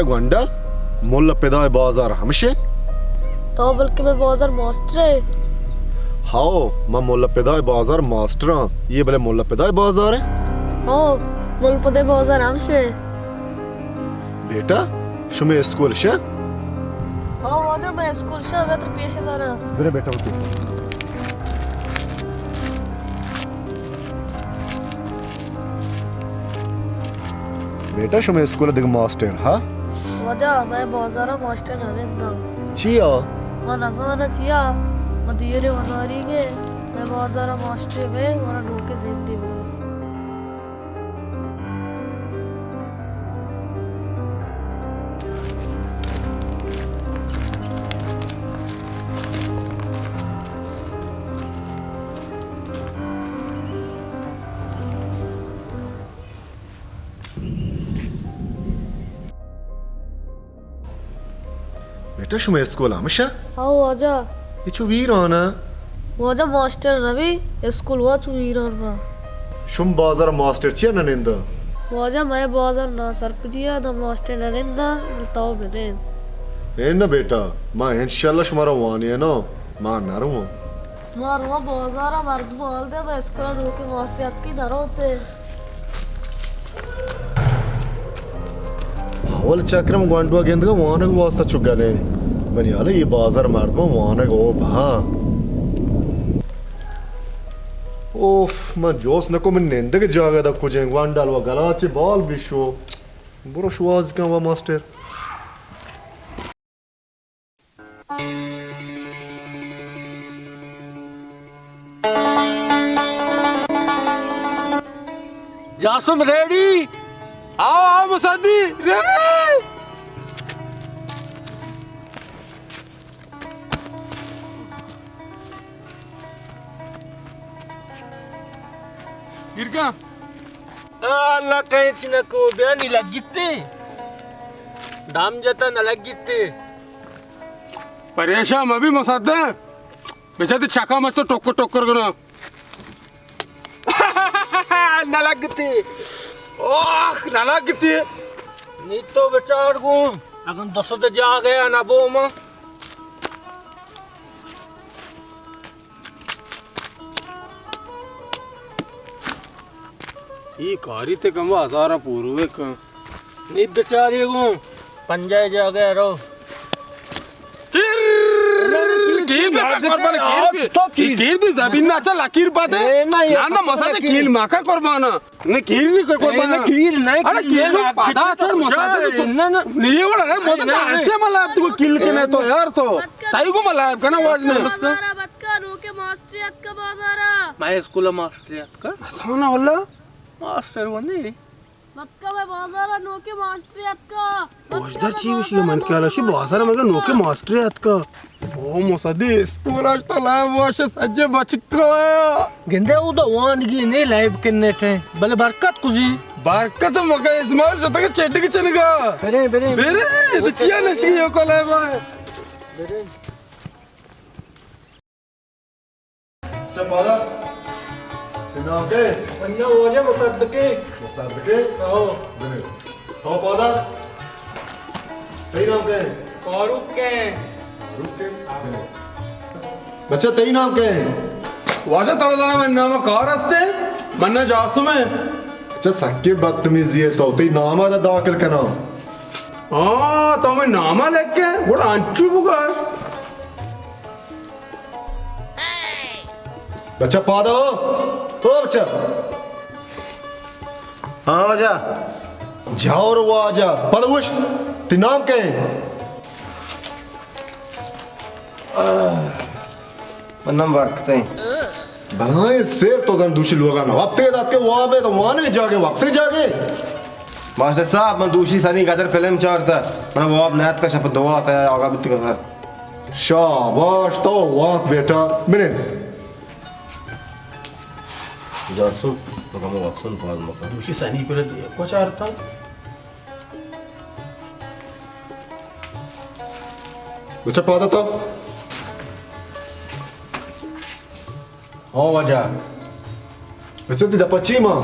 گونڈل، ملا پدا ءِ بازار ہمشے؟ تو بلکہ مئے بازار ماسٹر ئے؟ ہاؤ، من ملا پدا ءِ بازار ماسٹر آں۔ یہ بلے ملا پدا ءِ بازار ئے؟ ہاؤ، ملا پدا ءِ بازار ہمشے۔ بیٹا، شمئے اسکول شہ؟ ہاؤ واجہ، مئے اسکول شہ، بہتر پیش دارا۔ برے بیٹا، وتی۔ بیٹا، شمئے اسکول ءَ دگہ ماسٹر ہا؟ واجہ، مئے بازار ءَ ماسٹر نہ ننداں۔ چیا؟ من نزاناں چیا، من دیرے وداریگ ءَ، مئے بازار ءَ ماسٹر بہ، من نوکیں زندے بداں۔ بیٹا، شمئے اسکول ہمشہ؟ ہاؤ واجہ۔ اے چو ویران ءَ؟ واجہ، ماسٹر نہ بی، اسکول وا چو ویران با۔ شم بازار ماسٹر چیا نہ نندا؟ واجہ، مئے بازار ناسرپدی ءَ، داں ماسٹر نہ نندا، بل تو بنند۔ اے نہ بیٹا، ما انشاءاللہ شمارا وانیناں، ما نہ رواں۔ ما رواں بازار ءَ، مردم حال دے، ما اسکول ءَ نوکیں ماسٹر اتکی نہ روتے۔ اول چکرم گونڈو ءَ گندگا وانگ واسطہ چو گلیں۔ منی حال اے بازار مردم وانگ او بہا۔ اوف، من جوس نکو، من نندگ جاگہ دا کجیں گونڈل و گلاچ بال بیشو۔ برو شواز کن و ماسٹر۔ جاسم ریڈی؟ آؤ، آؤ، مصدی، ریڈی؟ گرگا۔ آ، اللہ کہیں چی نہ کو، بیا نی لگیتے۔ دم جتا نہ لگیتے۔ پریشان مبی مصدق۔ بچا تی چکا مست ٹکر ٹکر کنا۔ نہ لگتی۔ اوہ، نہ لگتی۔ نی تو بچار گوں۔ اگن دو سد جا گیا نہ بو ما۔ ای کاری تے کم ہزار پورو کن۔ نی بچاری گوں پنجاہ جاگہ رو۔ کیر! کیر ماکا قربان، کیر بھی۔ تو کیر۔ کیر بھی زمین نہ چل، کیر پاتے۔ اے، نہ، یہ نہ، نہ، پتہ مسا نہیں کیر۔ کیر ماکا قربان۔ نہ، کیر بھی قربان۔ اے، نہ، کیر نہیں، ارے، کیر کیر بھی پاتا چل، مسا تو۔ نہ، نہ۔ نہیں، وڑا نہیں، مسا نہیں، تو نہیں۔ اچھے ملا تو کیل کے نہیں تو یار تو۔ تائی کو ملا کنا واج نہیں۔ بازارا بتکا، نوکے ماسٹری اتکا بازارا۔ میں اسکول ماسٹری اتکا۔ اسانا واللہ۔ ماسٹر ونی۔ بتکا مئے بازار ء نوکیں ماسٹرے اتکا۔ بوجدار چی گوشی؟ من خیال ء شی بازار ء مگہ نوکیں ماسٹرے اتکا۔ او مصدی، اسکول اش تو لائب واش سجے بچکا۔ گندے اودا وانگی نے لائب کنیٹ ہیں، بلے برکت کجی؟ برکت مگہ ازمال شتگ چیٹک چنگا۔ برے، برے۔ برے، تو چیا نشتی یو کو لائب آئے؟ برے۔ اچھا پادا، تئی نام کئے؟ منی نام واجہ مصدقے۔ مصدقے؟ ہاں۔ بلے۔ تو پادا، تئی نام کئے؟ فاروق کئے؟ فاروق کئے؟ بلے۔ بچہ تئی نام کئے؟ واجہ ترا زانا من نام کار استے؟ من نام جاسم ہے۔ اچھا سکے بدتمیزی ہے تو، تئی نام آ داخل کنا۔ ہاں، تو من نام لکھ کے، گڑا انچو بگاش۔ بچہ پادا ہو، او بچہ۔ ہاں واجہ۔ جاور واجہ، پدا وش، تئی نام کئے؟ من نام برکت ایں۔ بلائیں سیر تو زن دوشی لوگا نہ وپتے دات کے وابے تو وانے جاگے وپسے جاگے۔ ماسٹر صاحب، من دوشی سنی قدر فلم چارتا، من واب نیت کا شپ دعا سے آگا بیت کا سر۔ شاباش، تو وانت بیٹا، منند۔ جاسم، تو کمو وقت سن باز مکن۔ دوشی سنی پر دے کو چارتا۔ بچہ پادا تو۔ ہاں واجہ۔ بچہ تی دپا چی ما؟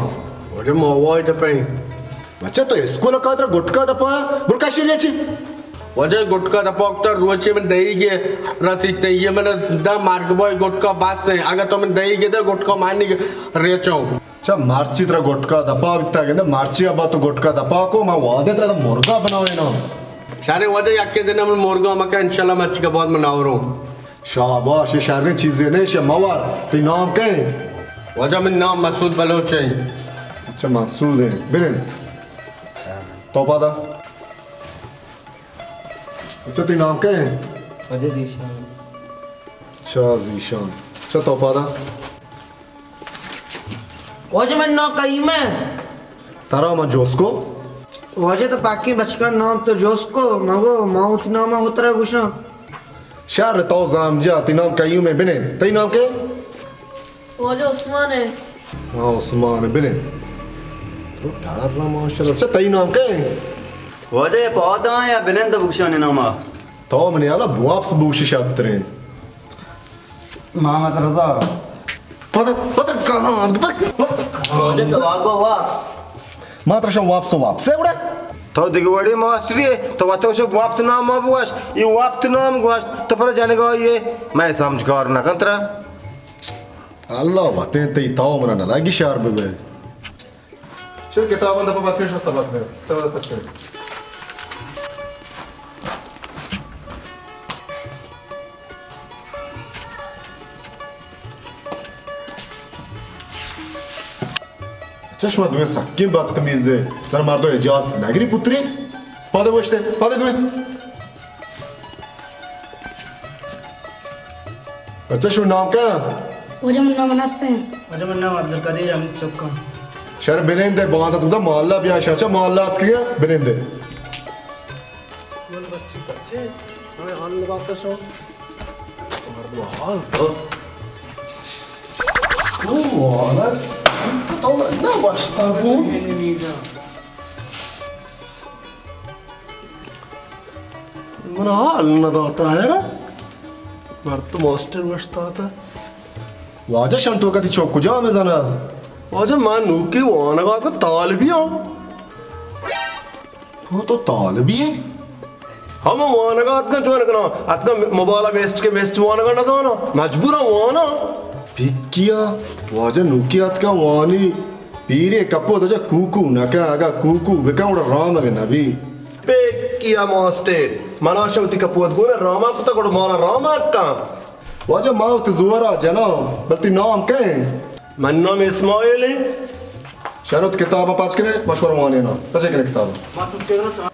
واجہ ما واج دپیں۔ اچھا، تو اسکول کا ترا گٹکا دپا، برکا شیر چی؟ واجہ، گٹکا دپا اکتا، روچے من دہی گے رسیتے، یہ من دا مارگ بوائے گٹکا بس ہے، اگر تو من دہی گے دے گٹکا مانی ریچاؤں۔ اچھا، مرچی ترا گٹکا دپا بیتا گندے، مرچی ابا تو گٹکا دپا کو، ما وعدے ترا مرگا بناوے نا۔ شارے واجہ، یکے دن من مرگا مکا، انشاءاللہ مرچی کے بعد من آوروں۔ شاباش، یہ شریں چیزے نہیں، شے موار۔ تئی نام کئے؟ واجہ، من نام مسعود بلوچ ہے۔ اچھا، مسعود ہے۔ بنند۔ تو پادا۔ اچھا، تئی نام کئے؟ واجہ، ذیشان۔ اچھا، ذیشان۔ اچھا، تو پادا۔ واجہ، من نام قیوم ہے۔ ترا من جوست کو؟ واجہ، تو پاکیں بچکا نام تو جوست کو، مگو ما وتی نام وترا گوشاں۔ شر، تو زام جا، تئی نام قیوم ہے، بنند۔ تئی نام کئے؟ واجہ، عثمان ہے۔ ہاں، عثمان ہے، بنند۔ تو ڈار نہ ماشاءاللہ۔ اچھا، تئی نام کئے؟ واجہ، پادا یا بنند بگوشانی ناما۔ تو منی حالا بوابس بوشی شاتریں۔ محمد رضا۔ پتہ، پتہ کہاں، پتہ، پتہ۔ واجہ، تو آگو واپس۔ ما ترا شو واپس، تو واپس ہے گڑا۔ تو دگہ وڑی ماسٹری ہے، تو وتو شو واپس نام ما بوش، یہ واپس نام گوش، تو پتہ جنگا یہ، میں سمجھ کار نہ کن ترا۔ اللہ وتیں تئی، تو منا نہ لگی شار ببے۔ شر کتاباں دپا بس، شو سبق دے۔ تو پس کر۔ اچھا، شما دوئیں سکیں بدتمیز ہے۔ ترا مردو اجازت نگری پتری؟ پادے گوشتے، پادے دوئیں۔ اچھا، شو نام کیا؟ واجہ، من نام انس ہیں۔ واجہ، من نام عبدالقدیر حمید چکا۔ شر بنندے، باندا تو دا محلہ بیا شاچا محلہ ات کیا بنندے۔ من بچی بچے، ہمیں حال بات شو۔ مردم حال دو۔ او والا، تو نہ باشتا بو۔ من حال نہ داتا ہے را۔ مرد تو ماسٹر گوشت آتا۔ واجہ شن تو کتی چوک کجا ہمیں زنا؟ واجہ من نوکی وانگا کا طالبی ہوں۔ تو، تو طالبی ہے؟ ہم وانگا اتکا چون کنا؟ اتکا موبائل بیسٹ کے بیسٹ وانگا نہ زانا۔ مجبورا وانا۔ پکیا، واجہ نوکی اتکا وانی۔ پیریں کپوت اجا کوکو نہ کن، اگاں کوکو بکن گڑا رامگ نہ بی۔ پہ کیا ماسٹر؟ منا شہ وتی کپوت گون رامگ کتگ گڑا مارا رامگ کن۔ واجہ ما وتی زورا جناں، بلے تئی نام کئے انت؟ من نام اسماعیل انت۔ شر وت کتابا پچ کنے، مشورہ وانیناں۔ پچ کنے کتابا۔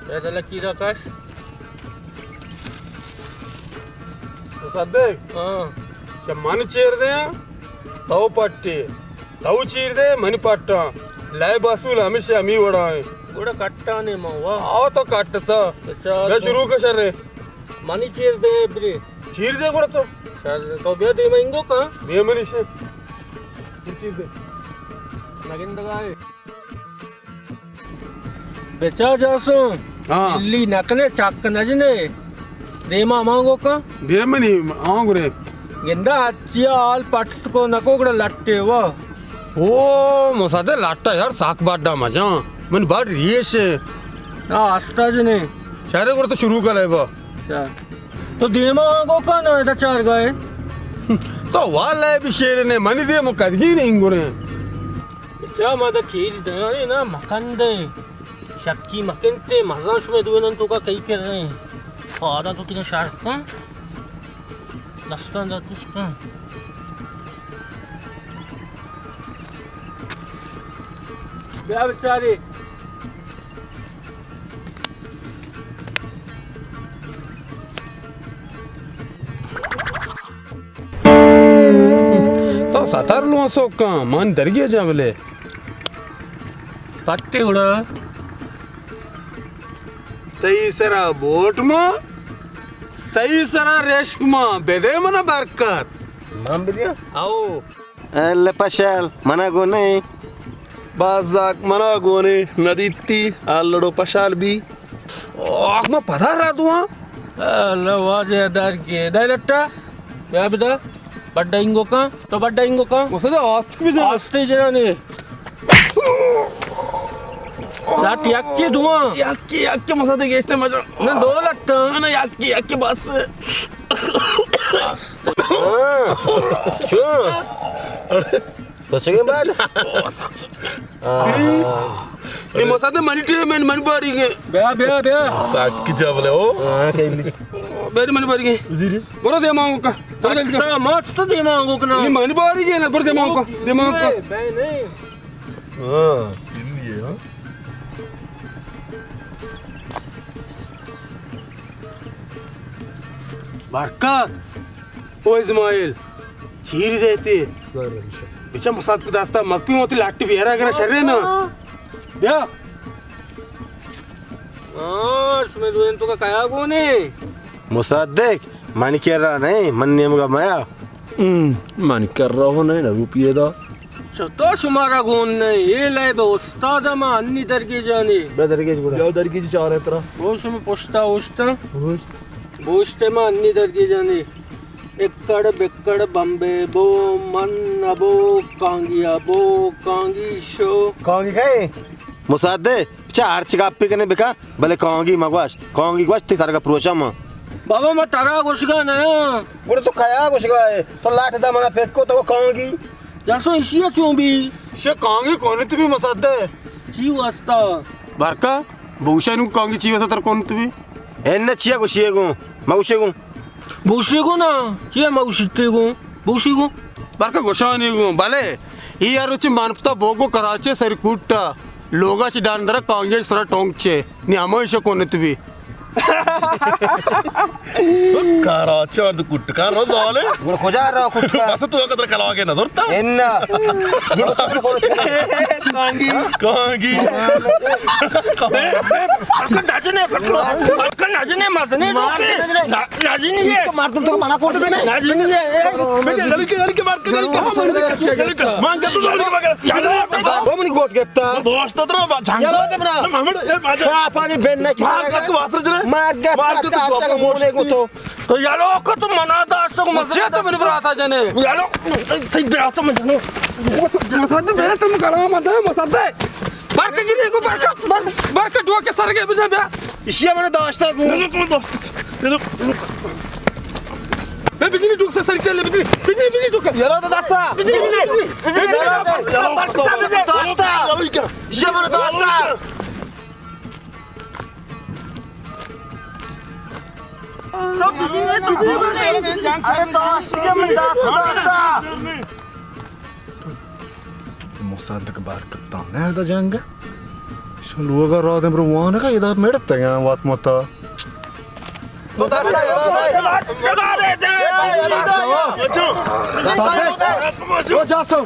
اے دلہ چیزا کش۔ مصدق؟ ہاں۔ چہ من چیر دے، تو پٹے۔ تو چیر دے، منی پٹاں۔ لائب اصول ہمیشہ ہمی وڑا ہیں۔ گڑا کٹانے ما وا۔ آو تو کٹتا۔ اچھا، بیا تو شروع کر شر۔ منی چیر دے برے۔ چیر دے گڑا تو۔ شر، تو بیا دیما انگو کن۔ بیا منی شر۔ چیر دے۔ نگندگا ہے۔ بچا جاسو۔ ہاں۔ الی نکنے چک نجنے۔ دیما مانگو کا؟ دے منی آنگو رے۔ گندا اچیا حال پٹ کو نکو گڑا لٹے وا۔ او مسادے لٹا یار ساک باڈا مجاں۔ من بار ریش ہے۔ نا آستا جنے۔ شہرے گڑا تو شروع کر لے با۔ اچھا۔ تو دیما آنگو کا نا ادا چار گائے؟ تو واللہ بھی شیر نے منی دیما کدگی نہیں گڑے۔ چا ما دا چیر دیانے نا مکندے۔ شکی مکنتے، مزن شمئے دوئینان توکا کئی کریں۔ پاداں تو تینا شر کن۔ دستان دا تش کن۔ بیا بچاری۔ تو ستر لوان سوکاں، من درگی جاں بلے۔ پٹے گڑا۔ تئی سرا بوٹ ما، تئی سرا رشک ما، بدے منا برکت۔ من بدیا؟ او۔ ال پشال، منا گو نہیں۔ باز زاک منا گو نے ندیتی، آ لڑو پشال بی۔ آخ ما پدا را دو ہاں۔ اللہ واجہ در کے، دے لٹا۔ بیا بدا۔ بڈا انگو کن۔ تو بڈا انگو کن۔ مسد آستک بجن۔ آستے جنانے۔ ساٹ یکی دواں۔ یکی، یکی مسد گیشتے مجا۔ نہ دو لٹاں۔ نہ، یکی، یکی بس۔ چون؟ تو چگے بعد؟ آہا۔ اے مسد منی ٹیم، من، من باری گے۔ بیا، بیا، بیا۔ ساکی جا بلے او۔ ہاں، کہیں نہیں۔ بیری منی باری گے۔ وزیری۔ برو دے مانگو کا۔ برو جلدی کا۔ ماچ تو دے مانگو کنا۔ نہیں، منی باری گے نا، برو دے مانگو کا۔ دے مانگو کا۔ بے، بے نہیں۔ ہاں۔ برکت۔ او اسماعیل، چیر دیتے۔ بچا مسد کو دستا مکپی ہوتی لٹ بیارا کرا شرے نا۔ بیا۔ ہاں، شمے دوئیں تو کا کیا گونے؟ مصدق، منی کرا نہیں، من نیمگا میا۔ ہم، منی کرا ہو نہیں نا روپیے دا۔ چہ تو شمارا گون نہ، اے لیب استاد ما انی درگیجانی۔ بیا درگیج گڑا۔ بیا درگیج چارے ترا۔ او شما پشتا اوشتا۔ اوشت۔ گوشت ما انی درگیجانی۔ اکڑ بکڑ بمبے بو، من نبو، کانگی ابو، کانگی شو۔ کانگی کئے؟ مصدق، چہ ہرچ گپی کنے بکن، بلے کانگی مگوش، کانگی گوش تی سرگا پروشم۔ بابا، ما ترا گوشگا نیا۔ گڑا تو کیا گوشگا ہے؟ تو لاٹ دا منا پک کو تو کانگی۔ جاسو ایشی چون بی؟ شے کانگی کونت بی مصدق۔ چی واسطہ؟ برکا، بوشا نو کانگی چی واسطہ تر کونت بی؟ اے نہ چیا گوشی گو، ما گوشی گو۔ بوشی گو نا، چیا ما گوشتے گو؟ بوشی گو۔ برکا گوشانی گو، بلے، ای یار روچی مانپتا بوگو کراچی سر کوٹا، لوگا چی ڈان درا کانگی سرا ٹونگ چے، نی ہمو ایشا کونت بی۔ کارا چار دو کٹ کار رو دالے۔ گڑا کجا رو کٹ کار؟ بس تو قدر کلاوے نظر تا۔ انا۔ کانگی۔ کانگی۔ نجنے، نجنے، مسنے، نجنے۔ نجنے۔ مردم تو منع کرتے۔ نجنے۔ لڑکے، لڑکے مار کے، لڑکے۔ مان کے تو لڑکے مار کے۔ وہ منی گوت گپتا۔ دوست تو جھنگ۔ یلو دے بنا۔ محمد، اے ماجا۔ پانی بن نہ کسی۔ مار گت واسر جنے۔ مار گت مار گت تو۔ تو یلو کو تو منا داشت کو مچے تو منی براتا جنے۔ یلو، تی براتا من جنو۔ مسد میرے تم کلام مت ہے، مسد۔ برکا گری کو برکا، بر-، برکا ڈو کے سر کے بجا بیا۔ اشیا من داشتا کو۔ یلو، تم داشت۔ Yellow, yellow. بے بجلی ڈوک سے سر چلے، بجلی، بجلی، بجلی ڈوک۔ یلو تو داستا۔ بجلی، بجلی، بجلی۔ یلو تو، یلو تو داستا۔ یلو کیا؟ اشیا من داستا۔ ارے داشت کے من داستا، داستا۔ مصدق بار کپتان نہ دا جنگ۔ شن لوگا را دم رو وانگا ادا مڑتگاں وات متا۔ او جاسم،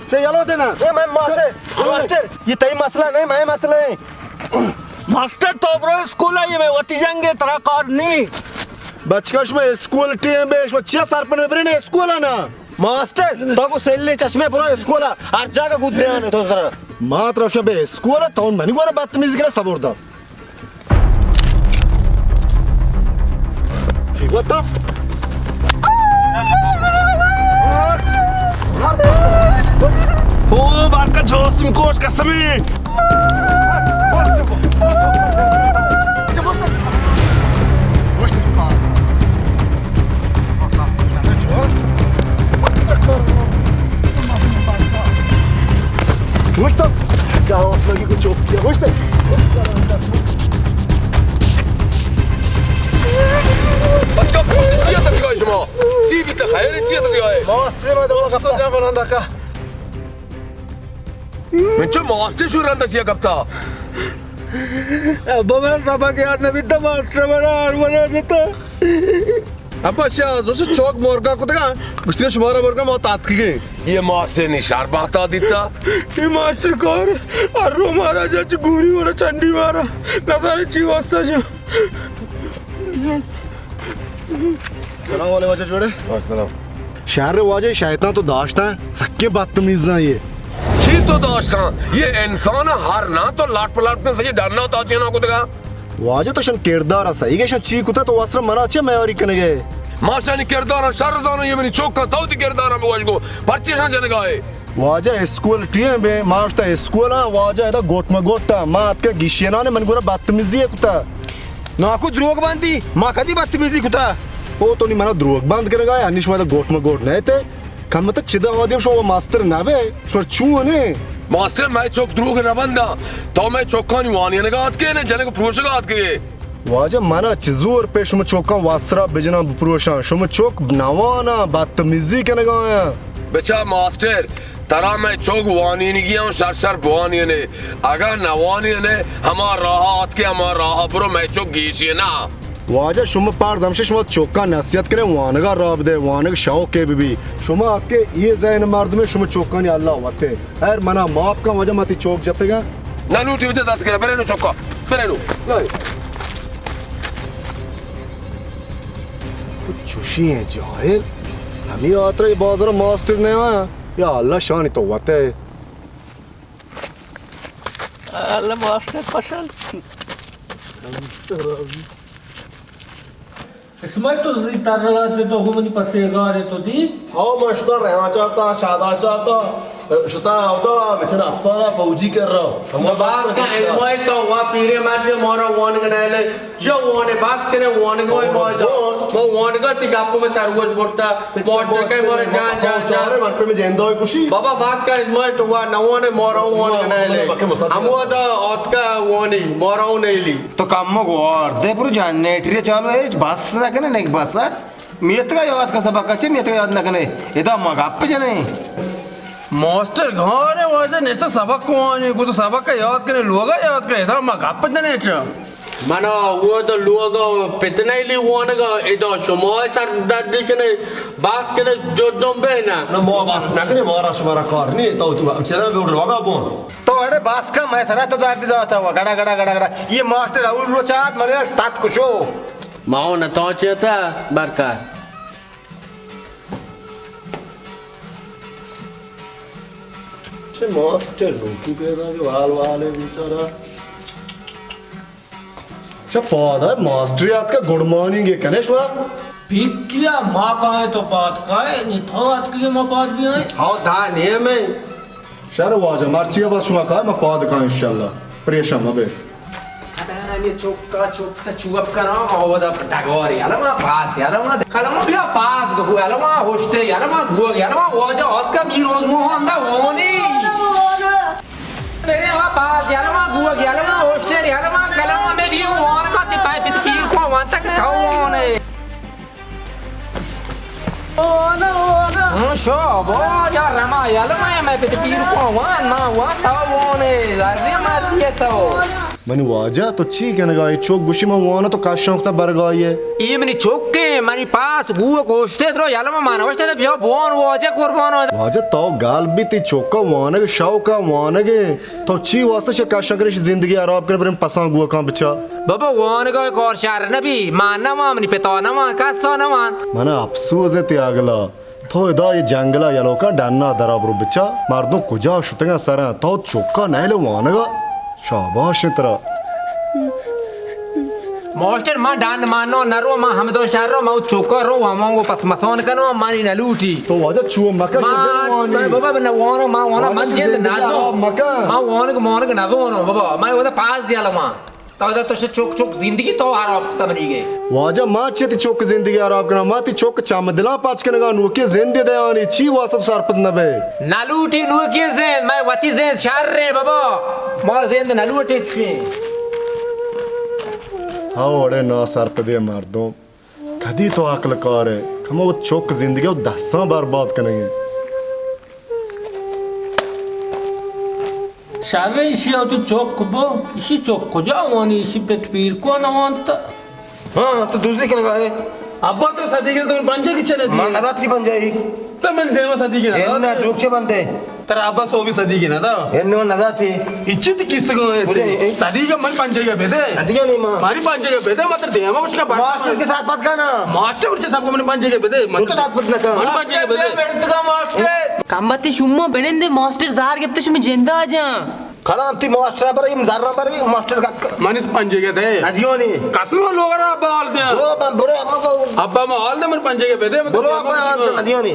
تے یلو دینا۔ اے میں ماسٹر، ماسٹر، یہ تئی مسئلہ نہیں، میں مسئلہ ہے۔ ماسٹر تو برو اسکول آئی میں وتی جنگ ترا کار نہیں۔ بچکا شما اسکول ٹیم بے، شما چیا سرپد ببرین اسکول نا؟ ماسٹر، تو کو سیلے چشمے برو اسکول، ہر جاگہ گد دیانے تو سر۔ ما ترا شما بے اسکول، تو منی گورا بدتمیزی کرے سبور دا۔ چی گوتا؟ او بارکا جوستن کوش قسمی۔ گوشتم، جاوز لگی کو چوک کیا گوشتم۔ بس کپ، چی ات چیگا شما؟ چی بیت، خیر چی ات چیگا؟ ما استری ما دو کپ جا بنندا کا۔ من چو ماسٹر شو رندا چیا کپتا؟ ابا من سبق یاد نہ بیتا، ماسٹر منا ہر منا جتا۔ ابا شاہ، دوست چوک مرگا کتگا، گشتی شمارا مرگا ما تاتکی گئے۔ یہ ماسٹر نی شر بہتا دیتا۔ یہ ماسٹر کار ہر رو مارا جا چ گوری ورا چنڈی مارا۔ نظر چی واسطہ جو۔ سلام علیکم واجہ جوڑے۔ وعلیکم السلام۔ شہر واجہ شیطان تو داشتہ، سکے بدتمیزاں یہ۔ چی تو داشتہ؟ یہ انسان ہر نہ تو لٹ پلٹ کن سجے ڈرنا تا چینا کتگا۔ واجہ تو شن کردار صحیح گشن چی کتا تو وسر منا چے میاری کنگے؟ ما شانی کرداراں شر زاناں، یہ منی چوکاں، تو وتی کرداراں بگوش گوں، پرچی شان جنگا ئے؟ واجہ اسکول ٹیم بے، ما اشتا اسکول آں، واجہ ادا گوٹ ما گوٹ آں، ما اتکے گیشینانے من گورا بدتمیزی کتا۔ ناکو دروگ بندی، ما کدی بدتمیزی کتا؟ او تو نی منا دروگ بند کنگا ئے، انی شما ادا گوٹ ما گوٹ نہ تے؟ کم تو چدا آدم شما ماستر نہ بے، شما چون ئے؟ ماسٹر، مئے چک دروگ نہ بنداں، تو مئے چکانی وانینگا اتکے نے جنگ پروشگا اتکے؟ واجہ، منا چہ زور پہ شما چکاں واسرا بجناں بپروشاں، شما چک نواناں، بدتمیزی کنگا آیاں۔ بچا ماسٹر، ترا مئے چک وانینگی آں، شر شر بوانینے، اگاں نوانینے، ہما راہ اتکے، ہما راہ برو، مئے چک گیشینا۔ واجہ، شما پرز ہمشہ شما چکاں نصیحت کنے، وانگا راہ بدے، وانگ شوقے ببی۔ شما اتکے اے ذہن مردمے، شما چکانی اللہ وتے۔ خیر، منا معاف کن واجہ، ما تی چوک جتگاں۔ نہ لوٹی وجہ دست گرا، برے نو چکا، برے نو۔ تو چوشی ہیں جاہل، ہمیں آترا یہ بازار ماسٹر نہیں ہوا۔ یا اللہ، شانی تو وتے۔ اللہ ماسٹر پسند۔ اسماعیل، تو زی تر رہا تھے تو ہو منی پسے گارے تو دی۔ ہاں، من شتا رہا چاہتا، شادا چاہتا، شتا اودا بچن افسانہ فوجی کر رہا۔ ہم باز کا اسماعیل تو وا پیرے مات کے مورا وانگ نہ لے، جو وانے بات کنے وانگ ہوئے موجا۔ وہ وانگ تی گپ میں تروج برتا، موجا کے مورا جان، جان، جان۔ من پہ میں جیندو کشی۔ بابا باز کا اسماعیل تو وا نوانے مورا وانگ نہ لے۔ ہم وہ دا اوتکا وانی مورا نہیں لی۔ تو کم گوار دے برو جنریٹر چالو ہے، بس نہ کنے، نک بس۔ میتگا یاد کا سبق اچھے، میتگا یاد نہ کنے۔ ادا ما گپ جنے۔ ماسٹر گھارے واجہ نشتہ سبق وانی، گو تو سبق یاد کنے، لوگا یاد کنے، ادا ما گپ جنے چا۔ منا وہ تو لوگا پتنے لی وانگا، ادا شما سر دردی کنے، بس کنے جو دم بہنا۔ نہ، ما بس نہ کنے، مارا شمارا کار نہیں، تو تو چلا بے لوگا بون۔ تو اڑے بس کا میں سرا تو درد داتا ہوا، گڑا، گڑا، گڑا، گڑا۔ یہ ماسٹر اول روچات منے تات کشو۔ ما و نتاچے تا برکات۔ چه ماسٹر نوکی پیدا کہ وال والے بیچارہ۔ چه پاد ء ماسٹری آتکا گڈ مارننگ ء کنے شما؟ پیکیا ما کائیں تو پاد کائے، نی تو آتکگے ما پاد بیائیں۔ ہاو دا نیم ہے۔ شر واجہ، مرچی ء بس شما کائے، ما پاد کائیں انشاءاللہ۔ پریشان مبے۔ کدام یہ چوکا چوک تا چوپ کناں، ما ودا ڈگاری، الما پاس، الما کلم بیا پاس گو، الما ہوشتے، الما گوگ، الما واجہ آتکا پیروز موہن دا ہونی۔ میرے ہوا پاس، الما گوگ، الما ہوشتے، الما کلم میں بھی وان کا تی پائے پت پیر کو وان تک تھا ہونے۔ ہوں، شو، بو، یا رما، یلو ما، مئے پت پیر کو وان، ما وان، تو وان، لازم مرد یہ تو۔ منی واجہ، تو چی کنگا؟ اے چوک گوشی من وان تو کشاں کتا برگا ئے۔ اے منی چوک ہے، منی پاس گو گوشتے درو، یلو ما نوشتے تو بیا بوان واجہ قربان۔ واجہ تو گال بیتی، چوکا وانگ شوقا وانگ ہے۔ تو چی واسطہ چہ کشاں کنش زندگی حراب کن، بریم پساں گو کاں بچا۔ بابا، وانگا کار شر نبی، ما نہ وان، منی پتا نہ وان، کسا نہ وان۔ منا افسوس ہے تی اگلا۔ تو ادا یہ جنگلا یلوکا ڈنا درا برو بچا، مردم کجا شتگا سرا، تو چوکا نئیل وانگا۔ شاباش ترا۔ ماسٹر، ما ڈن مانو نہ رو، ما ہمدو شہر رو، ما چوکا رو، ہمانگو پس مسون کنو، مانی نہ لوٹی۔ تو واجہ چو مکش ما، بل وانی۔ بابا، نہ وانو، ما وانا واجہ من چی جند زندگی نازو۔ حراب مکن۔ ما وانگ مانگ نازو نو بابا، ما ودا پاس دیالا ما۔ تو دا تو چوک چوک زندگی تو حراب کتا منی گے۔ واجہ ما چی تی چوک زندگی حراب کنا، ما تی چوک چم دلا پاچ کنگا، نوکی زندی دیانی، چی واسطہ تو سرپد نبے؟ نہ لوٹی نوکی زند، ما وتی زند شر رے بابا، ما زند نہ لوٹی چویں۔ ہاو اڑے نا سرپدے مردم۔ کدی تو عقل کارے؟ کمو وت چک زندگی و دساں برباد کنگی۔ شر ایشی تو چک بو، ایشی چک کجا وانی، ایشی پت پیر کو نوانتا۔ ہاں، تو دوزی کنگا ہے۔ ابا تو صدیق نے تو من پنجہ کی چنے دی؟ من ندات کی پنجاہی۔ تو من دیما صدیق نے اے ندات۔ نہ، دروگ چے بندے؟ ترا ابا سو بھی صدیقی نہ دا۔ اے نو نہ داتی۔ اچھے تی کس کو ہے؟ مجھے اے صدیقی من پنجاہی بدے۔ صدیقی نہیں ماں۔ مانی پنجاہی بدے، مطلب دیما کچھ کا بات۔ ماسٹر سے ساتھ بات کا نا۔ ماسٹر سے سب کو من پنجاہی بدے۔ تو ساتھ بات نہ کر۔ من پنجاہی بدے۔ بیٹھ تو ماسٹر۔ کم بات شما بنندے ماسٹر زار گپتے شما جندا جان۔ کلام تئی ماسٹر برے، ایم زر برے، ماسٹر کا منی پنجگے دے۔ ندیونی۔ قسم لوگ را بال دے۔ برو، برو، برو۔ ابا ما حال دے، من پنجگے بدے، من برو، ابا حال دے، ندیونی۔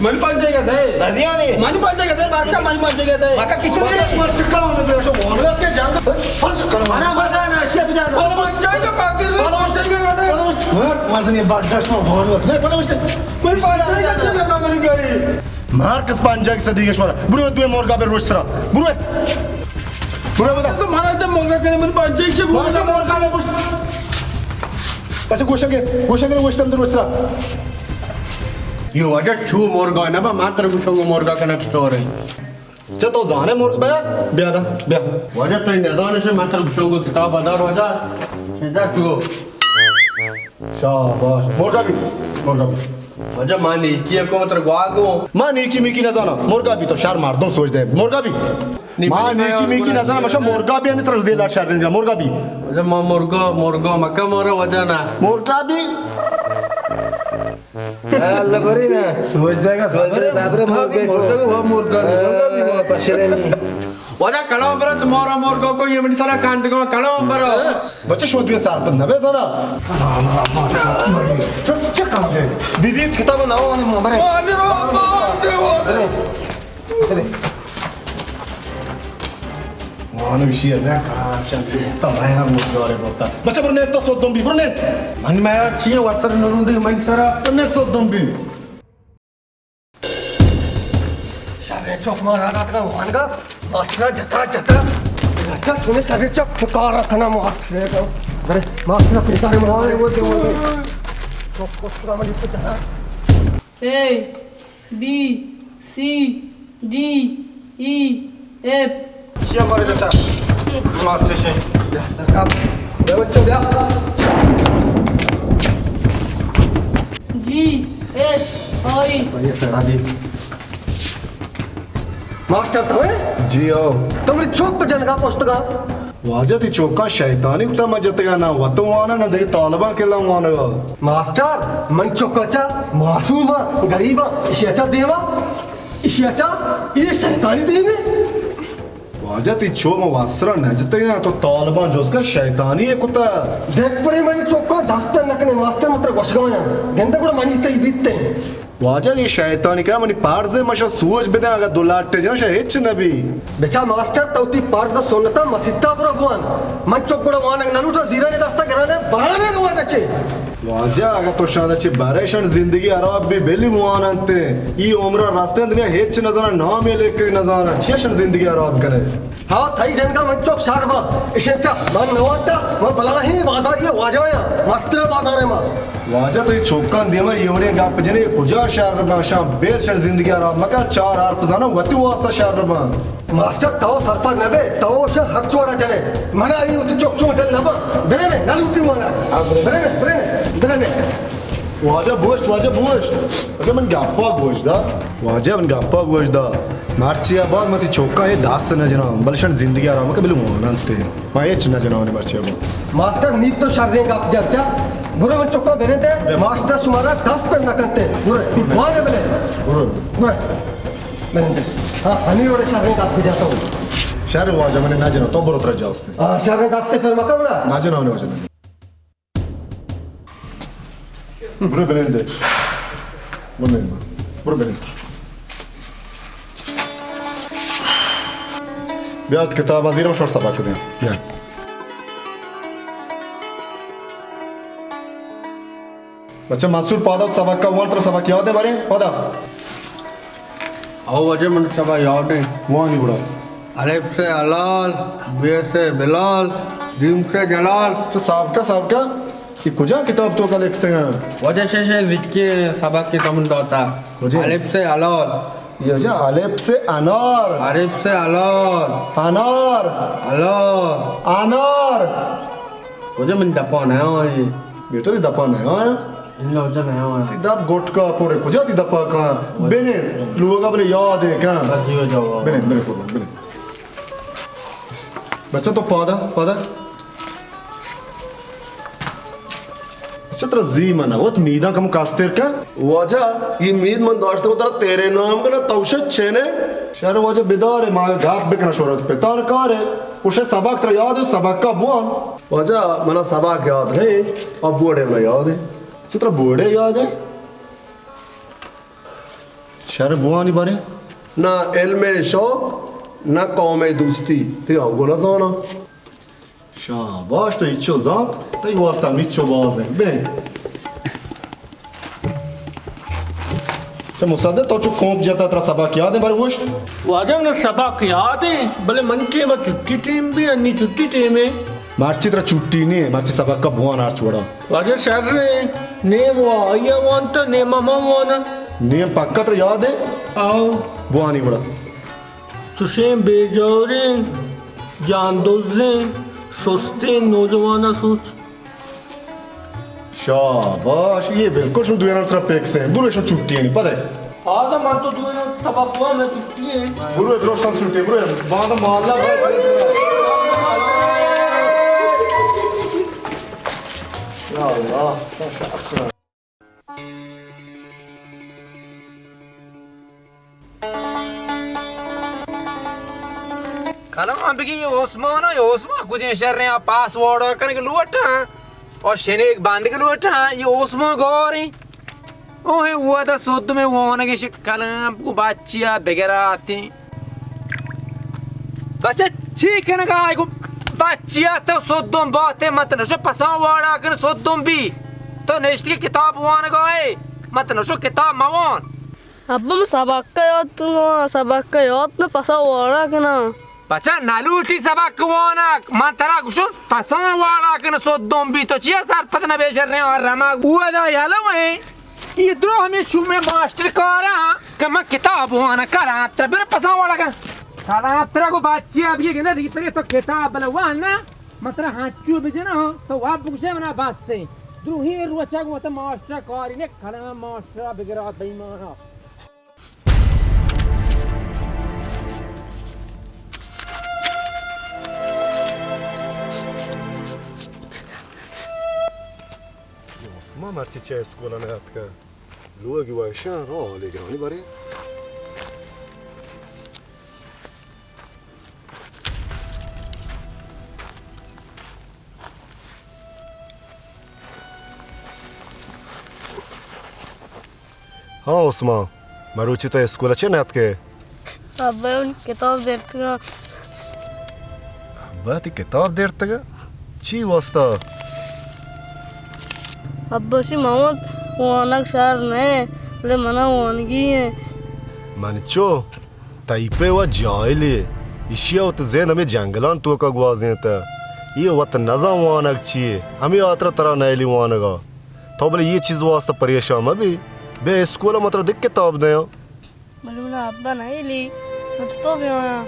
من پنجگے دے۔ ندیونی۔ من پنجگے دے، بارکا من پنجگے دے۔ مکا کسی نے مر چکا ہوں، میرا شو بھون لگ کے جان۔ فرض کرو۔ انا مزہ نہ، شپ جان۔ بولو، مجھے جو پاکر، بولو، مجھے جو نہ دے۔ بولو، مر، مزنی بڑا شو بھون لگ۔ نہیں، بولو، مجھے۔ من پنجگے دے، نہ، نہ، من گئی۔ مار کس پنجاہ کی صدی کے شورا۔ برو دوئے مرگا بے روش سرا۔ برو۔ برو بدا۔ تو مارا تو مرگا کنے من پنجاہ کی شورا۔ مرگا بے روش۔ اچھا گوشا کے، گوشا کے روش تم روش سرا۔ یو واجہ چو مرگا نہ با، ما تر گوشوں گو مرگا کنا چطور ہے۔ چہ تو زانے مرگ بیا، بیا دا، بیا۔ واجہ تو نزانے سے ما تر گوشوں گو کتاب دار واجہ۔ سیدھا تو۔ شاباش۔ مرگا بی، مرگا بی۔ واجہ ما نیکی کو تر گواگو۔ ما نیکی میکی نزانا۔ مرگا بی تو شر مردم سوچ دے۔ مرگا بی۔ ما نیکی میکی نزانا، مشا مرگا بی، ہمیں تر دل شر نہیں، مرگا بی۔ واجہ ما مرگا، مرگا مکہ مارا واجہ نا۔ مرگا بی۔ اے اللہ بری نا۔ سوچ دے گا، سوچ دے گا، صبر ہے، مرگا بی، مرگا بی، مرگا بی، مرگا بی، پشرے نہیں۔ واجہ کلام برا تمہارا مرگا کو یہ منی سرا کانٹ کو کلام برا۔ بچے شو دوی سار پر نوے زنا۔ چپ، چپ کام دے۔ دیدی کتاب نہ ہو، ہمیں برے۔ برے۔ وانگ شیر نہ کار چند تا میں ہم روزگار برتا۔ بچہ برو نیت تو سودم بی، برو نیت۔ من میں چیئے وتر نرون دے من سرا۔ برو نیت سودم بی۔ شر چوک مارا رات کا وانگا، ماسٹر جتا جتا۔ اچھا چونے شر چوک کارا کنا ماسٹر۔ برے ماسٹر پیدا ہے مارے وہ دے وہ دے۔ چوک کو پورا مجھے جتا۔ اے۔ بی، سی، ڈی، ای، ایف۔ شیا مارے جتا۔ ماسٹر شے۔ بیا، درکا۔ بیا بچو، بیا۔ جی، ایچ، آئی۔ آئی، ایچ، آئی۔ ماسٹر تو ہے؟ جی، آؤ۔ تو منی چوک پہ جنگا پوشتگا۔ واجہ تئی چوکاں شیطانی کتا من جتگا، نہ وت واناں نہ دگہ طالباں کلاں وانگا۔ ماسٹر، من چوکا چا معصوم آں، غریب آں، اشیا چا دیما، اشیا چا اے شیطانی دیمے۔ واجہ تئی چوک من واسرا نہ جتگا، تو طالباں جوزگا شیطانی اے کتا۔ دیکھ پرے منی چوکاں دست نکنے ماسٹر متر گوشگایاں، گندے گڑا منی تئی بیتے۔ واجہ اے شیطانی کرا منی پارزے مشا سوج بدن، اگا دو لاٹے جناں شا ہچ نبی۔ بچا ماسٹر تو تی پارز سنتا مسیتا برو بوان۔ من چک گڑا وانگ نلوٹا زیرانی دستا گرانے بہانے روان چے۔ واجہ اگا تو شان چے بارے شان زندگی حراب بی بلی موان انت۔ ای عمرہ رستن دنیا ہچ نزانا، نامی لکھ نزانا، چی شان زندگی حراب کنے؟ ہاں، تئی جنگا من چک شر باں۔ اشنچا من نوانتا، من بلاہیں بازاری واجہ آیاں، مستر بازار ما۔ واجہ تو اے چوکاں دیما اے وڑیں گپ جنے، کجا شر باں؟ شاں بیل شر زندگی حراب مکن، چار حرف زاناں وتی واسطہ شر باں۔ ماسٹر تو سرپد نہ بے، تو شاں ہر چوڑا جنے۔ منا اے وتی چوک چون دل نہ باں۔ برے نے، نہ لوٹی والا۔ برے نے، برے نے، برے نے۔ واجہ بوشت، واجہ بوشت۔ واجہ من گپا گوش دا۔ واجہ من گپا گوش دا۔ مرچی ءَ بعد من تئی چوکاں اے دست نہ جناں، بلے شن زندگی حرام کہ بلے واننت۔ ما ہچ نہ جناں مرچی ءَ بعد۔ ماسٹر نی تو شریں گپ جنچا۔ برو من چوکاں برندے، ماسٹر شمارا دست پر نہ کنتے۔ برو، وان بلے۔ برو۔ برو۔ برندے۔ ہاں، ہنی وڑے شریں گپ جنتا ہوں۔ شر واجہ من نہ جناں، تو برو ترا جاستے۔ ہاں، شریں دست پر مکن نا۔ نہ جناں واجہ نہ جناں۔ برو بنندے۔ برو بنندے۔ برو بنندے۔ بیا کتاب ءَ زیرا شور سبق دیں۔ بیا۔ بچہ منصور پادا سبق کا وان ترا سبق یاد ہے بارے؟ پادا۔ او واجہ من سبق یاد ہے۔ وانی بڑا۔ الف سے حلال، بے سے بلال، جیم سے جلال۔ تو سابقہ، سابقہ، یہ کجا کتاب تو کا لکھتے ہیں؟ واجہ شے شے ذکی سبق کی سمجھ داتا۔ کجا؟ الف سے حلال۔ یہ واجہ الف سے انار۔ الف سے حلال۔ انار۔ حلال۔ انار۔ واجہ من دپا نہ آئے۔ بیٹا، تئی دپا نہ آیا؟ اللہ واجہ نہ آیا۔ تئی دپ گٹکا پورے کجا تئی دپا کان؟ بنے، لوگا بلے یاد ہے کان۔ راضی ہو جاؤ۔ بنے، بنے قربان، بنے۔ بچہ تو پادا، پادا۔ چہ ترا زی من وت میداں کم کاستر کن۔ واجہ، یہ مید من داشتہ ترا تیرے نام کنا، تو شت چینے؟ شر واجہ بدار، ما گپ بکنا شورت پتان کارے۔ اوشے سبق ترا یاد ہے، سبق کا بوان۔ واجہ، منا سبق یاد نہیں، اب بوڑے منا یاد ہے۔ چہ ترا بوڑے یاد ہے؟ شر بوانی بارے؟ نہ علم شوق، نہ قوم دوستی، تے آگو نہ زانا۔ شاباش، تو ہچو زانت، تئی واسطہ ہمیچو باز ہیں۔ بے۔ چہ مصدق، تو چو کوپ جتا، ترا سبق یاد ہے، بارے گوشت؟ واجہ، من سبق یاد ہے، بلے من ٹیم چھٹی ٹیم بھی، انی چھٹی ٹیم ہے۔ مرچی ترا چھٹی نہیں ہے، مرچی سبق کا بوان ہر چوڑا۔ واجہ شر ہے، نیم و آئی وانتا، نیم ہم وانا۔ نیم پکا ترا یاد ہے؟ آؤ۔ بوانی گڑا۔ چشیں بے جوریں، جان دزیں، سستیں نوجوان ء سوچ۔ شاباش، یہ بالکل شما دوئینان سرا پیکس ہیں۔ برو شما چھٹی ہیں، پتہ ہے۔ آدم من تو دوئینان سبق ہوا میں چھٹی ہیں۔ برو درستان چھٹی، برو۔ باندا مالا۔ یا اللہ۔ کلام بگی یہ عثمان ہے، یہ عثمان کجیں شریں آ پاسورڈ کنگ لوٹاں اور شنیک باندگ لوٹاں، یہ عثمان گوریں۔ اوہ ودا سود میں وانگیں شک کلام کو بچیا بگراتیں۔ بچہ چی کنگا آئی گو بچیا تو سدوم باتے مت نشو پسان واڑا کن سدوم بی۔ تو نشتی کتاب وانگا ہے مت نشو کتاب موان۔ ابا من سبق کا یاد نہ، سبق کا یاد نہ پسان واڑا کنا۔ بچہ نلوٹی سبق وانگ، من ترا گوشو پسان واڑا کن سدوم بی۔ تو چیا سرپد نہ بے شریں اور رمگ اودا یلو ہیں۔ یہ درو ہمیں شومیں ماسٹر کارا کہ من کتاب واناں۔ کلانتر بر پسان واڑا کن۔ کلانتر کو بچی اب یہ گندہ دی پرے تو کتاب بل وان نا۔ من ترا ہنچو بجنا تو واب بگشے منا بس سے۔ دروہی روچا کو مت ماسٹر کاری نے کلام ماسٹر بگرات بے ایمانا۔ عثمان مرچی چہ اسکول ء نیاتکگ۔ لوگی وشاں، ہاں، حالی گرانی بارے۔ ہاں عثمان، مروچی تو اسکول ء چہ نیاتکے؟ ابا، من کتاب دیرتگاں۔ ابا، تئی کتاب دیرتگ؟ چی واسطہ؟ ابا، شی ماما وانگ شر نہ، بلے منا وانگی ہیں۔ من چو؟ تئی پہ و جاہلے، ایشی ء وت زند ہمے جنگلان توکا گوازینتہ۔ اے وت نزان وانگ چیے، ہمے ہاترا ترا نئیلی وانگا۔ تو بلے اے چیز واسطہ پریشان مہ بی، بیا اسکول ء من ترا دگہ کتاب دیاں۔ بلے منا ابا نئیلی، من چتو بیایاں؟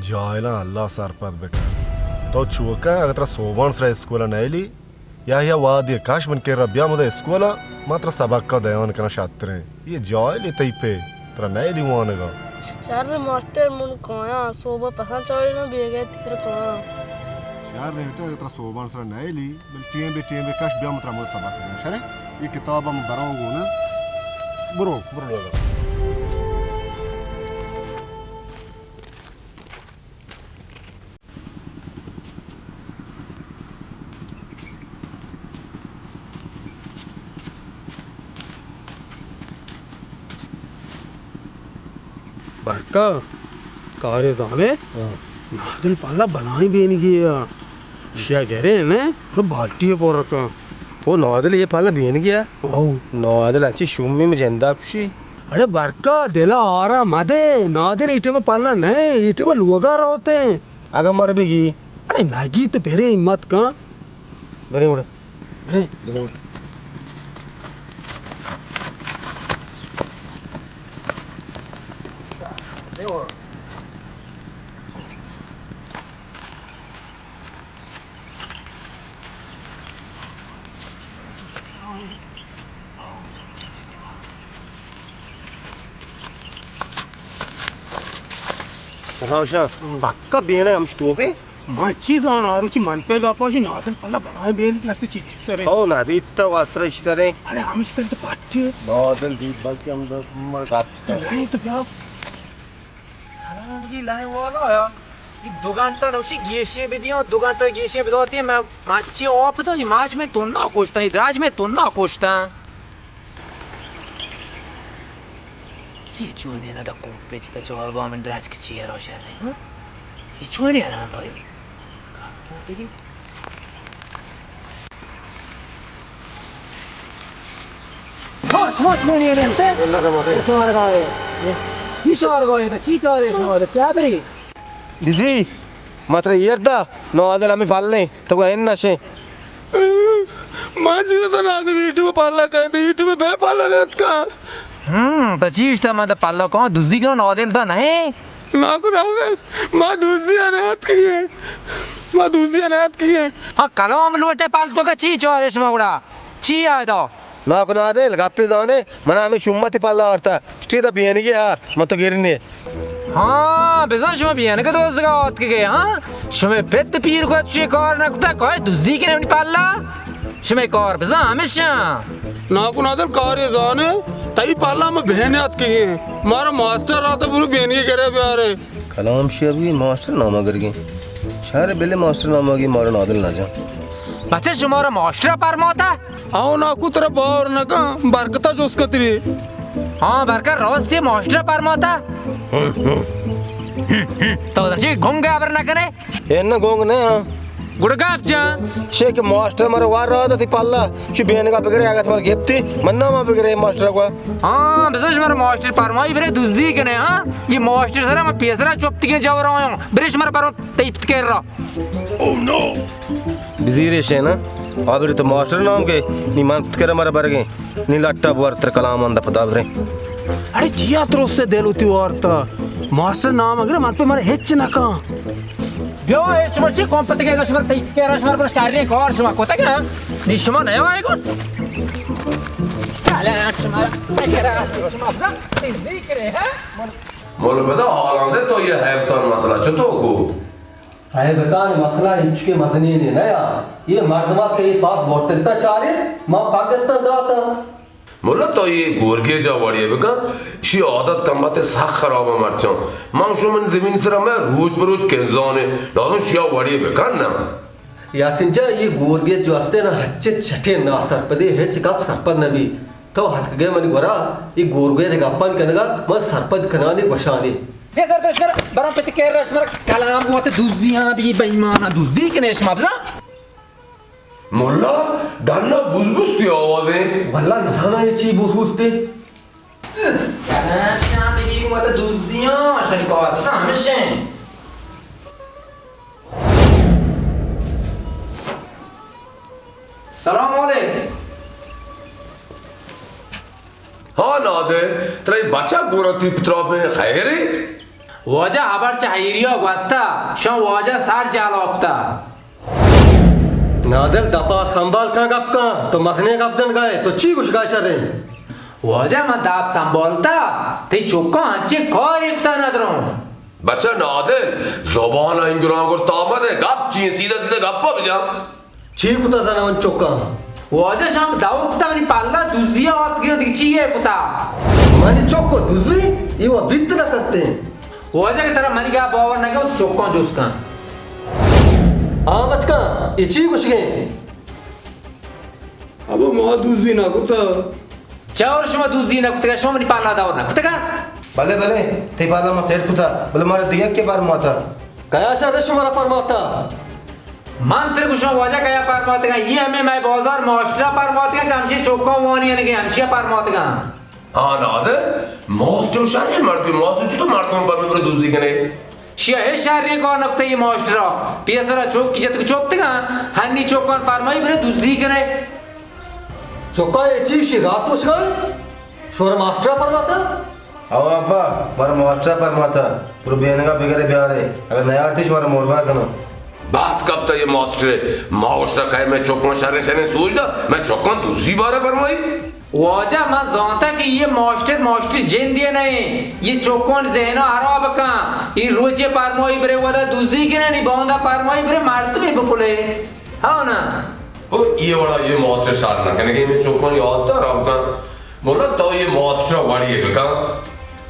جاہلاں اللہ سرپد بکن۔ تو چوکہ اگہ ترا سوبان سرا اسکول ء نئیلی، یا یا وادی کش من کرا بیا مدہ اسکول ء، ما ترا سبق ء دیان کناں شتریں۔ یہ جاہلے تئی پہ، ترا نئیلی وانگا۔ شر ماسٹر من کایاں، سوب ء پساں چاڑی نہ بیگہ تکر کایاں۔ شر بیٹا، اگہ ترا سوبان سرا نئیلی، بل ٹیم بے ٹیم بے کش بیا من ترا مدہ سبق دیاں۔ شرے، یہ کتاب ہم براں گونا۔ برو، برو لوگا۔ برکا، کارے زانے؟ ہاں۔ نادل پالا بلائیں بینگی ہے۔ شیا گرے نے، رو بالٹی پر رکھا۔ او نادل یہ پالا بینگی ہے؟ او۔ نادل اچھی شومی میں جندا کشی۔ اڑے برکا، دلا آرام مدے، نادر ایٹم پالا نہیں، ایٹم لوگا روتے ہیں۔ اگا مر بگی۔ اڑے نگی تو پھرے ہمت کن۔ برے اڑے۔ برے۔ برے اڑے۔ راوشا، پکا بینے ہمش توکے؟ من چی زاناں، آ روچی من پہ گپا شی نادل پلا بنائے بین دست چی چی سرے۔ او نادی، تو واسرا اشترے۔ ارے ہم اشترے تو پٹی۔ نادل دی بلکہ ہم دست مر گات۔ نہیں تو کیا؟ سلام بگی لائن والا آیا۔ یہ دو گھنٹہ نوشی گیشے بدیاں، دو گھنٹہ گیشے بداتی، میں مچی آپ دا، یہ ماچ میں تو نہ کوشتا، یہ دراج میں تو نہ کوشتا۔ یہ چونیں نہ ڈکو پچ تا چوال با من دراج کی چیئر او شر رہے، ہاں؟ یہ چونیں حرام بھائی۔ بزی، ما ترا ایر دا، نادل ہمے پلیں، تو گو این نشیں۔ ما چیز تو نادل یوٹیوب پالا کن، یوٹیوب بے پالا نیت کا۔ ہم، تو چیز تا من پالا کن، دزی کن نادل دا نہیں۔ ناکو نادل، ما دزی آنے آت کیے۔ ما دزی آنے آت کیے۔ ہاں، کلام لوٹے پال تو کا چی چارش ما گڑا؟ چی آئے دا؟ ناکو نادل، گپی زانے، من ہمیں شمتی پلا آرتا۔ اشتی دا بینگی ہار، من تو گرنی۔ ہاں، بزاں شما بینگ دوزگا آتکگے، ہاں؟ شما پت پیر کو چی کار نکتا، کوئی دزی کنے اپنی پلا؟ شما کار بزاں ہمیشہ۔ ناکو نادل کاری زانے، تئی پلا ہم بہن آتکگے۔ مارا ماسٹر آتا برو بینگی کرے بیارے۔ کلام شی ابھی ماسٹر نامہ گرگیں۔ شہر بلے ماسٹر نامہ گی مارا نادل نہ جان۔ بچہ شمارا ماسٹر پرماتا؟ او ناکو ترا باور نہ کن، برکتا جوس کتری۔ ہاں، برکت راستی ماسٹر پرماتا۔ تو چی گنگ ابر نہ کنے؟ اے نہ گنگ نہ ہاں۔ گڑا گپ جان۔ شے کہ ماسٹر مارا وار رہا تھا تی پالا، چو بینگا بگرے، اگا تمہارا گپتی، من نہ ما بگرے ماسٹر کو۔ ہاں، بزاں شمارا ماسٹر پرمائی برے دزی کنے، ہاں؟ یہ ماسٹر سرا ما پیسرا چپتی کے جاور آیاں۔ برے شمارا پرو تیپت کر رہا۔ بزیرے شے نا، آبری تو ماسٹر نام کے، نی من پت کرے مارا برگیں، نی لٹا بوار تر کلام آندا پدا بریں۔ اڑے چیا تروس سے دل ہوتی وارتا؟ ماسٹر نام اگر من پہ مارا ہچ نہ کان۔ بیو اے شما چی کون پتہ کہ شما تئی کرا شما پر شاری کار شما کوتا کہ نی شما نیا آئے گو۔ چلے شما کرا شما ذکر ہے۔ مول پدا حالاں دے تو یہ حیبتان مسئلہ چطور کو؟ حیبتان مسئلہ انچکے مزنینے نیا۔ یہ مردما کہ یہ پاس بورتگتا چارے، ما پاگتا داتا۔ ملا تو یہ گورگیجا وڑی بکن، شی عادت کم بات سخ خراب مرچاں۔ ما شو من زمین سر میں روچ بروچ کنزانے، لازم شیا وڑی بکن نا۔ یاسین جان، یہ گورگیج جو ہستے نا، ہچے چھٹے نا سرپدے، ہچ گپ سرپد نبی۔ تو ہتکگئے منی گورا، اے گورگیج گپان کنگا من سرپد کنانی گوشانی۔ بیا سر پیش کر، برام پتی کیر رش مر کلام گوات دوزیاں بی بے ایمانا دوزی کنے شما بزا۔ ملا، ڈنا بوز بوز تی آوازیں۔ واللہ نزانا یہ چی بوز بوز تی۔ کلام شام بی گوات دوزیاں، شنی کار بزا ہمشیں۔ سلام علیکم۔ ہاں نادر، ترا اے بچک گورا تیپ تراپیں خیرے؟ واجہ ہبر چہ حیریا گوستا، شان واجہ سر جالاپتا۔ نادر دپا سنبھال کن گپ کن، تو مزنیں گپ جنگائے، تو چی گوشگائے شریں؟ واجہ من دپ سنبھالتا، تئی چکاں انچیں کارے کتا ندروں۔ بچہ نادر، زبان ء انگراں گر تامد ء گپ چی انت؟ سیدھا سیدھا گپ ء بجا۔ چی کتا زانا من چکاں؟ واجہ شام دور کتا منی پلا دزی ء آتکگاں دگہ چی ء کتا؟ منی چک ء دزی؟ ای و بیت نہ کرتے۔ واجہ کہ ترا منی گپ باور نہ کن تو چکاں جست کن۔ آ بچکاں، ای چی گوشگیں؟ ابا ما دزی نہ کتا۔ چور شما دزی نہ کتگا، شما منی پالا دور نہ کتگا؟ بلے، بلے، تئی پالا ما سیٹ کتا، بلے مارا دگہ کے پرماتا۔ کیا شر شمارا پرماتا؟ من تر گوشاں واجہ کیا پرماتگا، یہ ہمیں مئے بازار ماسٹرا پرماتگا کہ ہمشی چوکا وانی یعنی کہ ہمشی پرماتگا۔ آ نادر، ماسٹر شر مردم، ماسٹر چطور مردم پر میں دزی کنے؟ شی ء شریں کار نہ کتہ یہ ماسٹر ء۔ پیسر ء چوکی جتگ چوپتگاں، ہنی چوکان پرمائی برے دزی کنے۔ چوکا اے چی شی راست گوشگا؟ شور ماسٹر ء پرماتا؟ او ابا، بر ماسٹر ء پرماتا، پر بینگا بگرے بیارے، اگر نیارتی شمار مورگا کنو۔ بات کپتا یہ ماسٹر ء، ما اوشتا کہے میں چوکان شریں شریں سوچ دا، میں چوکان دزی بارے پرمائی۔ واجہ، من زانتہ کہ یہ ماسٹر، ماسٹر جندے نہ ایں، یہ چکان ذہنا حراب کن۔ یہ روچے پرمائی برے ودا دوزی کننی، باندا پرمائی برے مردمی بپلے۔ ہاں نا؟ او، یہ وڑا یہ ماسٹر شر نہ کنگے، میں چکانی عادت حراب کن۔ مولا، تو یہ ماسٹر وڑی بکن۔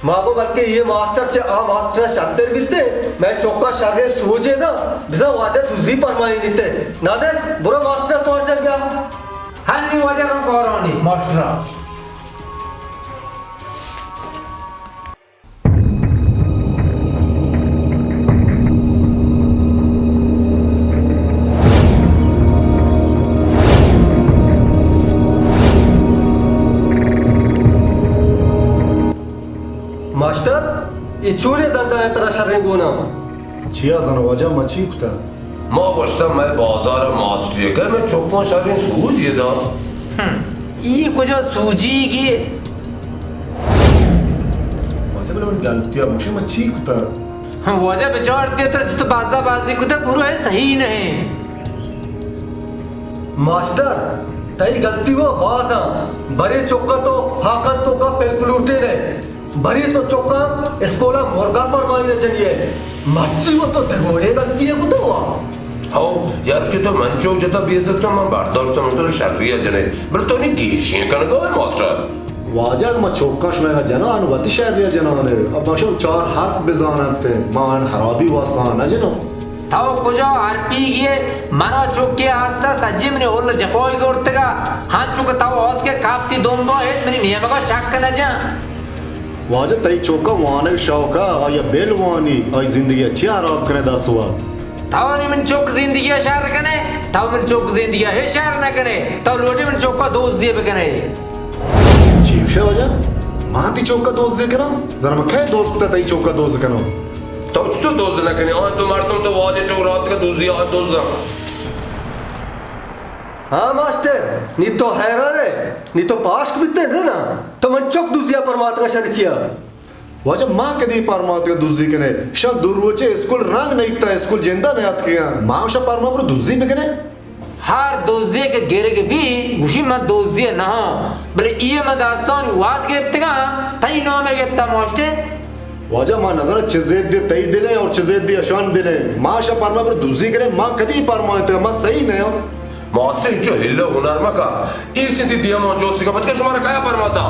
ما گو بلکہ یہ ماسٹر چہ آ ماسٹر شرتر بیتے، میں چکا شرے سوجے دا، بزاں واجہ دوزی پرمائینیتے۔ نادر، برو ماسٹر تو جگہ۔ ہنی واجہ رو کورانی ماسٹر۔ ماسٹر، اے چونیں دندا ء ترا شریں گون ء؟ چیا زاناں واجہ، ما چی کتہ؟ ما گوشتہ مئے بازار ء ماسٹری کہ مئے چکاں شریں سوج یہ دا۔ ہم، ای کجا سوجی گی؟ واجہ بلے من غلطی ء گوشے، ما چی کتہ؟ ہم، واجہ بچار دے تر جتو بازا بازی کتہ پورا ہے صحیح نہیں۔ ماسٹر، تئی گلتی و باز آں، برے چکا تو ہاکن توکا پل پلوٹے نئے، برے تو چکا اسکولا مرگا پرمائی نہ جنیے، مرچی و تو دگوڑے گلتی ہے کتو وا۔ ہو، یار کہ تو من چوک جتا بے عزت تو من برداشت من تو شریا جنے، بل تو نی گیشیں کنگا ہے ماسٹر۔ واجہ ما چوکا شمے جنان وتی شریا جنان ہے، اب باشو چار حرف بزانت ما ان حرابی واسطہ نہ جنو۔ تو کجا ہر پیگیے؟ منا چکے آستا سجی منی ہول جپائی زورتگا، ہنچو کہ تو آت کے کاپتی دمبا ہیچ منی نیمگا چک نہ جان۔ واجہ تئی چکا وانگ شوقا، آیا بل وانی، آئی زندگی چی حراب کنے دسوا؟ تو نی من چک زندگی شر کنے، تو من چک زندگی ہے شر نہ کنے، تو لوٹی من چکا دوست دیے بکنے۔ چی گوشے واجہ؟ ما تی چوکا دوز کناں؟ زانا ما کئے دوز کتا تئی چوکا دوز کناں؟ تو چطور دوز نہ کنی؟ آن تو مردم تو واجہ چوک رات کا دوزی آن دوز نہ۔ ہاں ماسٹر، نی تو حیران ہے، نی تو پاشک بیتے نا، تو من چوک دوزیا پرماتگا شر چیا؟ واجہ ما کدی پرماتگا دوزی کنے؟ شا دو روچے اسکول رنگ نیتا، اسکول جندا نیاتکیاں، ما شا پرما برو دوزی بکنے؟ ہر دوزی کہ گرگ بی، گوشی من دوزی نہ ہاں، بلے ای من داستان واد گپتگا، تئی نام گپتا ماسٹر۔ واجہ ما نظر چہ زیدی تئی دلے اور چہ زیدی اشان دلے، ما شا پرما پر دوزی کرے، ما کدی پرما تے، ما صحیح نہ ہاں۔ ماسٹر انچو ہلو ہنر مکا، ایشی تی دیما جوسی کا بچکا شمارا کیا پرماتا؟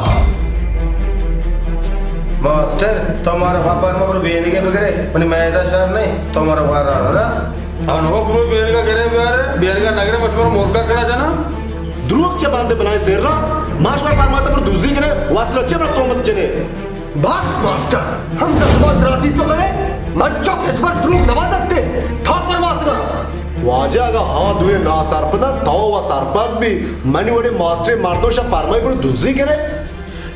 ماسٹر، تو مارا پرما پر بینگے بگرے، منی میدہ شہر نہیں، تو مارا وارا نہ دا۔ انو برو بیرگا گرے بیار، بیرگا نگرے مشمار مورگا کنا جنا۔ دروگ چہ باندے بنائے سیرا، ماش پر پرماتا پر دوزی کرے، واسرا چہ بر تومت جنے۔ بس ماسٹر، ہم دست بات دراتی تو کرے، من چوک ہچبر دروگ نوا دتے، تھا پرماتگا۔ واجہ اگا ہا دوئے نا سرپدا، تو و سرپد بی، منی وڑے ماسٹر مردو شا پرمائی پر دوزی کرے۔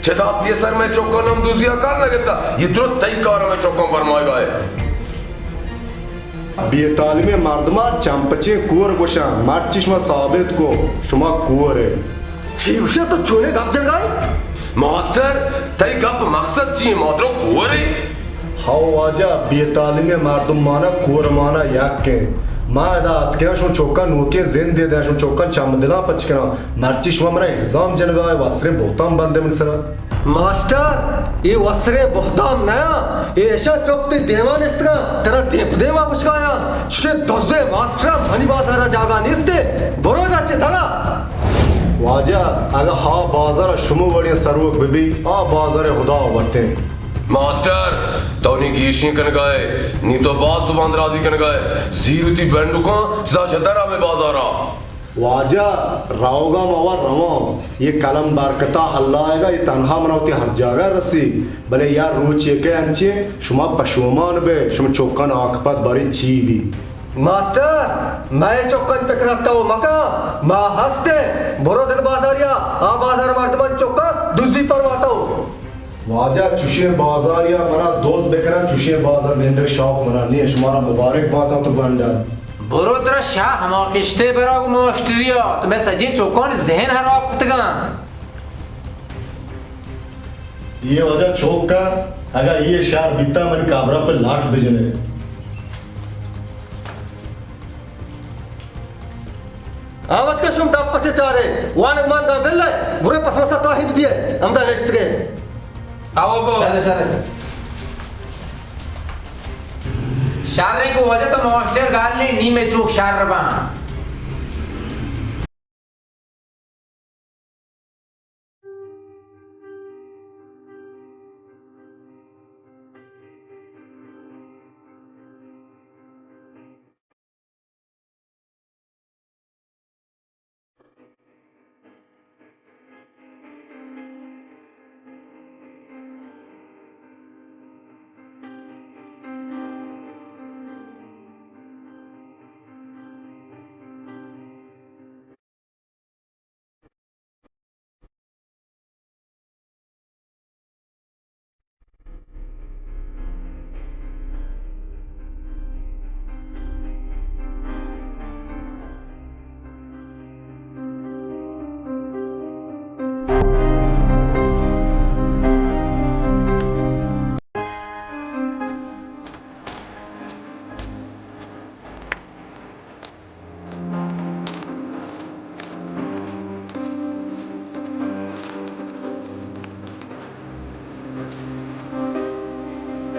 چدا پیسر میں چوکا نام دوزیا کار نہ گتا، یہ درو تئی کارا میں چوکا پرمائے گائے۔ بے تعلیمیں مردما چمپچیں کور گوشاں، مرچی شما ثابت کو شما کور ئے۔ چی گوشے تو چونے گپ جنگائے؟ ماسٹر، تئی گپ مقصد چی ئے؟ ما درو کور ئے؟ ہو واجہ، بے تعلیمیں مردم مانا کور مانا یک ئے۔ ما ادا اتکیاں شما چوکاں نوکیں زندے دیاں، شما چوکاں چم دلاں پچ کناں، مرچی شما منا الزام جنگائے، وسریں بہتام بندے من سرا۔ ماسٹر، اے وسریں بہتام نیا، اے اشاں چک تئی دیما نشتگاں، ترا دیم پہ دیما گوشگایا، چشیں دزے ماسٹر منی بازارا جاگہ نیستے، برو ادا چہ درا۔ واجہ، اگہ ہا بازار شمو وڑیں سروک ببی، آ بازار خدا وتیں۔ ماسٹر، تو نی گیشیں کنگائے، نی تو باز زبان درازی کنگائے، زیر تی بندوکاں، چدا چہ درا میں بازارا۔ واجہ، روگا ما وا رواں، یہ قلم برکتا ہلائیگا، یہ تنہا منا وتی ہر جاگہ رسی، بلے یا روچے کہ انچیں شما پشومان بے، شما چوکان آکپت بارے چی بی۔ ماسٹر، مئے چوکان پکر ہفتہ و مکا، ما ہستے، برو دل بازاریا، آ بازار مردمان چوکا دزی پرواتا ہو۔ واجہ، چوشیں بازاریا منا دوست بکنن، چوشیں بازار نندگ شوق منا نہیں، شمارا مبارک باتاں تو گنڈن۔ برو ترا شاہ ہما کشتے برا گو ماسٹریا، تو میں سجے چوکان ذہن حراب کتگاں۔ یہ واجہ چوک کا، اگا یہ شہر بیتا من کابرا پہ لاٹ بجنے۔ آ بچکا شم دپ چہ چارے، وانگ مانگاں بل ءَ، برے پس مسا کاہی بدیے، ہمدا نشتگے۔ او بو۔ شرے، شرے۔ شرے کو وجہ تو ماسٹر گال نے نیمے چوک شر باں۔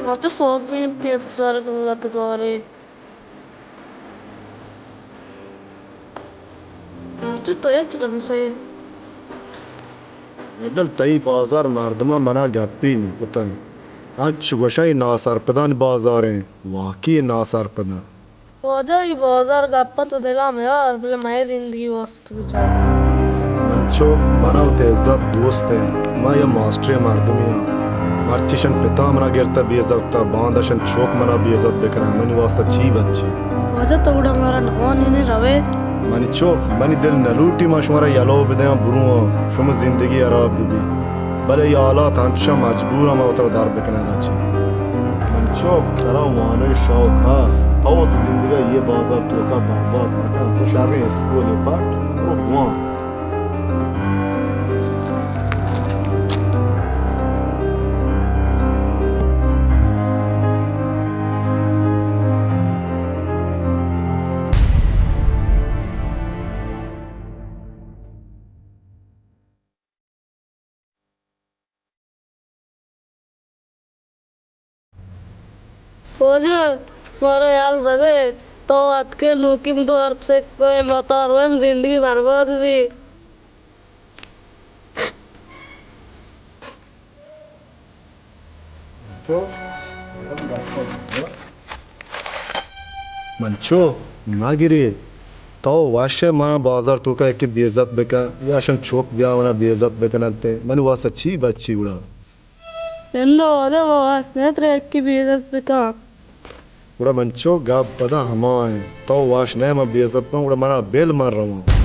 ما تو سوب بیم تیز سر گلت دارے۔ تو تو یک لمسے۔ دل تئی بازار مردماں منا گپی نکتن۔ انچ گوشاں اے ناسرپدانی بازاریں، واقعی ناسرپداں۔ واجہ، اے بازار گپ ءَ تو دل ءَ میار، بلے مئے زندگی واسطہ بچار۔ من چو، من ءَ وتی عزت دوست انت۔ من یک ماسٹریں مردمے آں۔ مرچی شن پتا منا گرتہ بے عزت کتہ، باندا شن چوک منا بے عزت بکناں، منی واسطہ چی بچی؟ واجہ، تو گڑا مارا نوانینے روے؟ منی چوک، منی دل نہ لوٹی ما شمارا یلو بدیاں برواں، شمے زندگی حراب ببی۔ بلے اے حالات انچشاں مجبوراں ما وترا در بکناں داچی۔ من چوک، ترا وانگ شوق ہا، تو وتی زندگا اے بازار توکا برباد مکن، تو شریں اسکولے پٹ، برو گوان۔ واجہ، مارا یل بدے، تو اتکے نوکیم دو ارپ سکوئے، ما تارویم زندگی برباد بی۔ منچو، مہ گرے، تو وش ئے منا بازار توکا یکے بے عزت بکن، یا شن چوک بیا منا بے عزت بکن انت، منی واسطہ چی بچی گڑا؟ اناں واجہ، ما وش نہ ترا یکے بے عزت بکن۔ گڑا منچو گپ پدا ہما انت، تو وش نہ ئے من بے عزت بکن، گڑا منا بل من رواں۔